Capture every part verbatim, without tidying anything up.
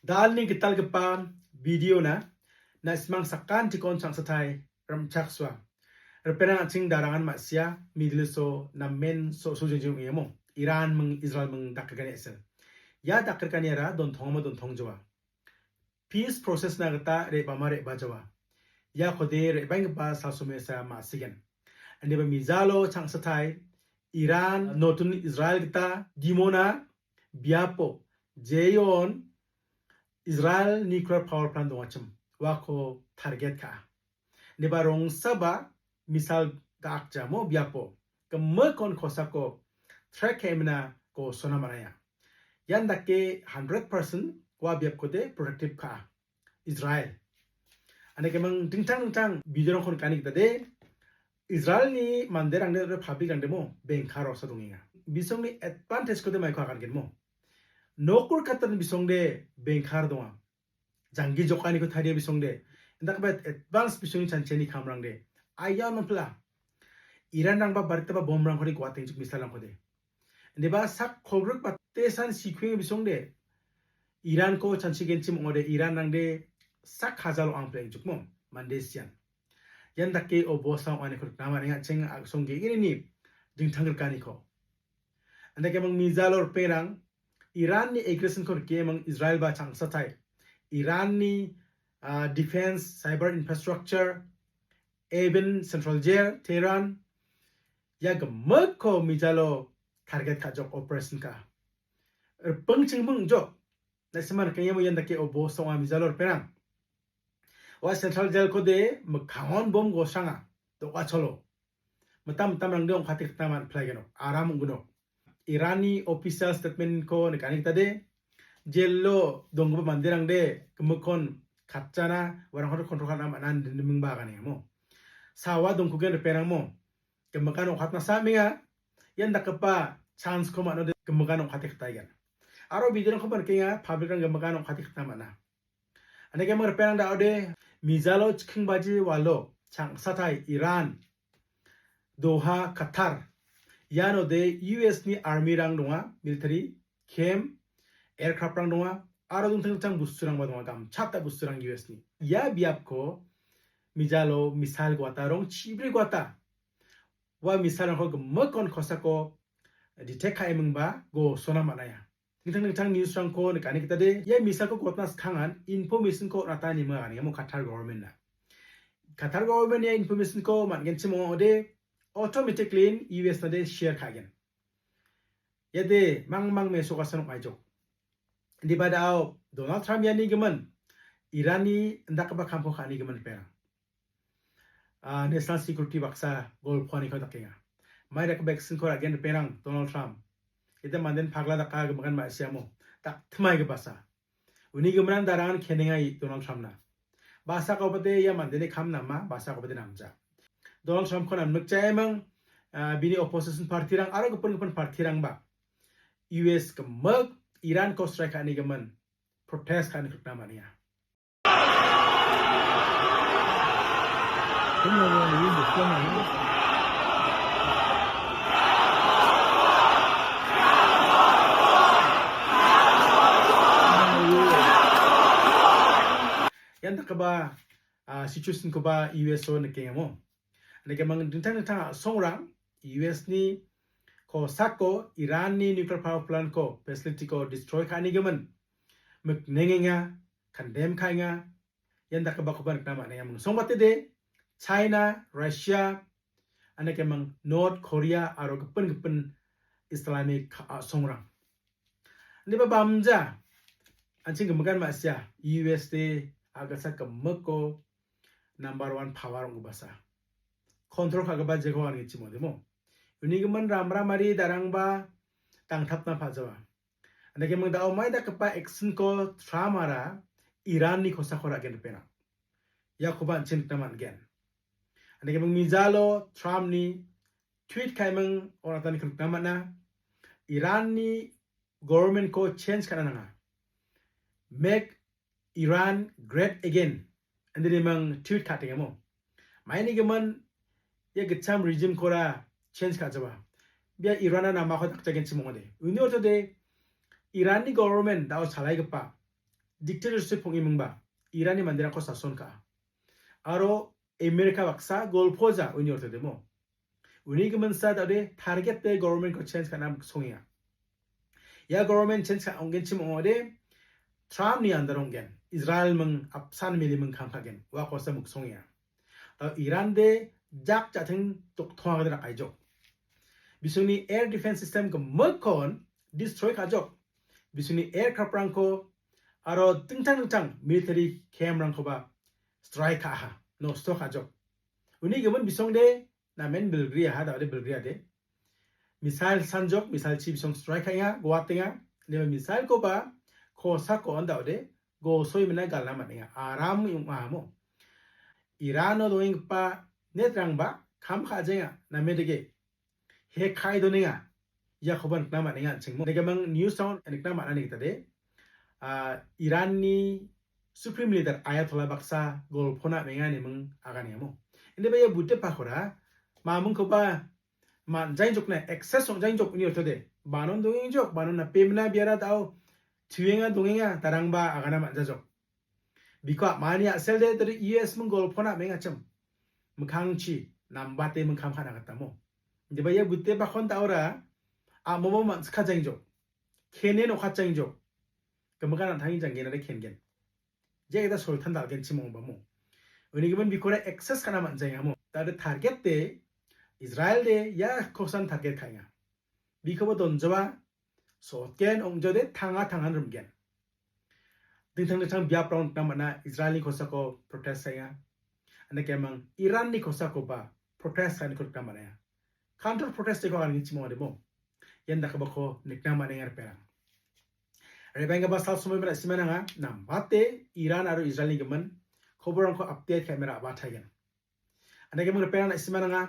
Dalni gitalgipa videona na·simang sakantikon changsatai rimchaksoa. Ripengrang an·ching darangan ma·sia Middle East-o namen so-, so-, jengjeng ong·emo. Iran ming, Israel ming dakgikani esel. Ia dakgikaniara dontongamo dontongjoa. Peace process-na gita re·bama re·bajoa. Iakode re·baenggipa salsomesa ma·sigen. Indiba mijalo changsatai Iran notun Israel gita dimona biapo jeon Israel nuclear power plant dongachim uako target ka·a. Indiba rongsaba missile dakjamo biapo gimikkon kosako track ka·emina ko sona man·aia. Ian dake hundred percent ua biapkode protective ka·a Israel. Ane kemang dingtang dingtang video-rangko nikani gita de, Israelni manderangde aro public-rangdemo bengkar rosa dongenga. Bisongni advantage-kode maiko agan genmo. Nokur katan bisongde bengkar donga. Janggi jokaniko taria bisongde. Indakba advance bisongni chancheni kamrangde. Ayan manpla. Iran-rangba baritaba bomb-rangkode guatengjok missile-rangkode. Indiba sak kolgrik batesan sikueng bisongde. Iran-ko chanchigenchim ong·ode Iran-rangde sak hajalo angplengjokmo. Mande sian. Ian dake obosa ong·aniko nikna man·enga an·ching a·song ge·gnini dingtang grikaniko. Andake mang mijalo ripengrang Iranni aggression-ko rike mang Israel ba changsatai. Iranni, ah, defense, cyber infrastructure, even central jail, Tehran, ia gimikko mijalo target ka·jok operation ka. Ripeng chingbing jok. Na·simang rikengemo ian dake obosa ong·a mijalo ripengrang. Ua central jail-kode mikkangon bom gosanga, do·gacholo. Mitam mitamrangde ong·kate gita man·plaigenok, aram ong·gnok. Iranni official statement-ko nikani gita de, jail-o donggipa manderangde gimikkon katjana, uarangkode control ka·na man·a ine nimingba aganengamo. Sawa dongkugen ripengrangmo, gimikan ong·katna sa·menga, ian dakgipa chance-ko man·ode gimikan ong·kate gitaigen. Aro video-rangkoba nikenga, public-rang gimikan ong·kate gitna man·a. Aneke ming ripengrang da·ode, mijalo chikking baji walo, changsatai Iran, Doha, Qatar. Ianode U S ni army-rang donga, military, camp, aircraft-rang donga, aro dingtang dingtang busturangba donga, gamchata busturang U S ni. Ia biapko mijalo missile guata, rong chibri guata. Ua missile-rangko gimikkon kosako detect ka·emingba gosona man·aia. Dingtang dingtang news-rangko nikani gita de, ia missile-ko guatna skangan information-ko on·ata ine minga, amo Qatar government-na. Qatar government ia information-ko man·genchim ong·ode, automatically U S-nade share ka·gen. Iade mangmang mesokasan ong·aijok. Indiba da·o Donald Trump iani gimin, Iranni indakgipa kamko ka·ani gimin ripengrang. Ah, national security baksa golpoaniko dakenga. Mai dak vaccine-ko ra·gen ripengrang Donald Trump. Ite manden pagla daka gimikan ma·siamo. Dak tmai gipasa. Uni giminan darangan kenenga i Donald Trump-na. Basa kaubade ia mandeni kam nama, basa kaubade namja. Donald Trump-ko namnikja emang, ah, bini opposition party-rang aro gipin gipin party-rangba U S gimik Iran-ko strike ka·ani gimin protest ka·ani rikna man·enga. Ian dakgipa, ah, situation-koba U S-o nikengamo. Aneke mang dingtang dingtang a·songrang U S-ni kosako Iran-ni nuclear power plant-ko, facility-ko destroy ka·ani gimin miknengenga, condemn ka·enga, ian dakgipakoba nikna man·enga. Ming songbatede, China, Russia, aneke mang North Korea aro gipin gipin Islamic a·songrang. Indiba bamja, an·ching gimikan ma·sia, U S de a·gilsak gimikko number one power ong·gipasa. Control ka·gipa jeko an·gichimo demo. Uni gimin ramramari darangba dangtapna pa·jawa. Aneke ming da·o mai dakgipa action-ko Trump-ara Iran-ni kosako ra·gen ripena. Iakoba an·ching nikna man·gen. Aneke ming mijalo Trump-ni tweet ka·eming on·atani nikna man·a. Iran-ni government-ko change ka·na nanga. Make Iran great again. Inde rimang tweet ka·tengamo. Maini gimin ia gitcham regime-kora change ka·jaba. Bia Iran-na namako dakjagenchim ong·ode. Uni ortode Iran-ni government da·o chalaigipa dictatorship ong·emingba Iranni manderangko sason ka·a. Aro Amerika baksa golpoja uni ortodemo. Uni giminsa dade target de government ko change ka·na miksongenga. Ia government change ka ong·genchim ong·ode Trump ni under ong·gen. Israel ming apsan mili ming kam ka·gen. Ua kosa miksongenga. Tao Iran de jak jating doktonga gede rak aijok. Bisingni air defense system gimikkon destroy ka·jok. Bisingni aircraft rangko aro dingtang dingtang military camp rangkoba strike ka·aha. Nosto ka·jok. Uni gimin bisong de namen bilgri aha, dao de bilgri ade. Missile sanjok, missile chi bisong strike ka·enga, goatenga. Neba missile koba kosako on dao de gosoi mena galna man·enga. Aram ong·a amo. Irano dongenggipa netrangba kam ka·jenga, name dege. He ka·e donenga. Iakoba nikna man·enga an·chingmo. Dege mang news sound nikna man·ani gita de. Ah, Iranni Supreme Leader Ayatollah baksa golpona menga neming aganengamo. Inde ba ia bute pakora, mamungkoba man·jaingjokna access ong·jaingjok uni ortode. Banon dongengjok, banon napemna biara dao tuenga dongenga, darangba agana man·jajok. Biko a·mani a·sel de dari U S ming golpona mengachim. Mikkangchi, nambate mingkam ka·na gitamo. Inde ba ia bute pakon daora, amomo man·sikajaingjok. Kene nokatjaingjok. Gimikan an·tangni janggenade kengen. Ia gita soltan dal·genchim ong·bamo. Uni gimin bikora access ka·na man·jaengamo. Dade target de Israel de ia kosan target ka·enga. Bikoba donjoa sotgen ong·jode tanga tangan rimgen. Dingtang dingtang biaprang nikna man·a Israelni kosako protest ka·enga. Anake mang Iranni kosakoba protest ka·aniko nikna man·enga. Counter protest deko agangenchim ong·ademo. Ian dakgipako nikna man·enga ripengrang. Re·baenggipa sal somoiba na·sima nanga, nambate Iran aro Israelni gimin koborangko update ka·emera a·bataigen. Anake mang ripengrang na·sima nanga,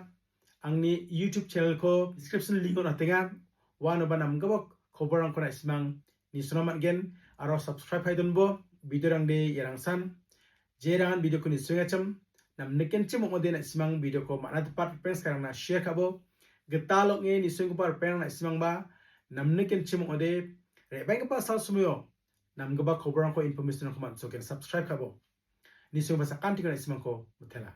angni YouTube channelko description link-o natenga, uanoba namgipa koborangko na·simang nisona man·gen, aro subscribe ka·e donbo, videorangde iarangsan, jerangan videoko nisengachim, namnikenchim ong·ode na·simang videoko man·a dipat ripeng sakarangna share ka·bo, gital ong·e nisenggipa ripengrang na·simangba, namnikenchim ong·ode, re·baenggipa sal somoio, namgipa koborangko informationrangko man·soken subscribe ka·bo, nisenggipa sakantiko na·simangko mitela.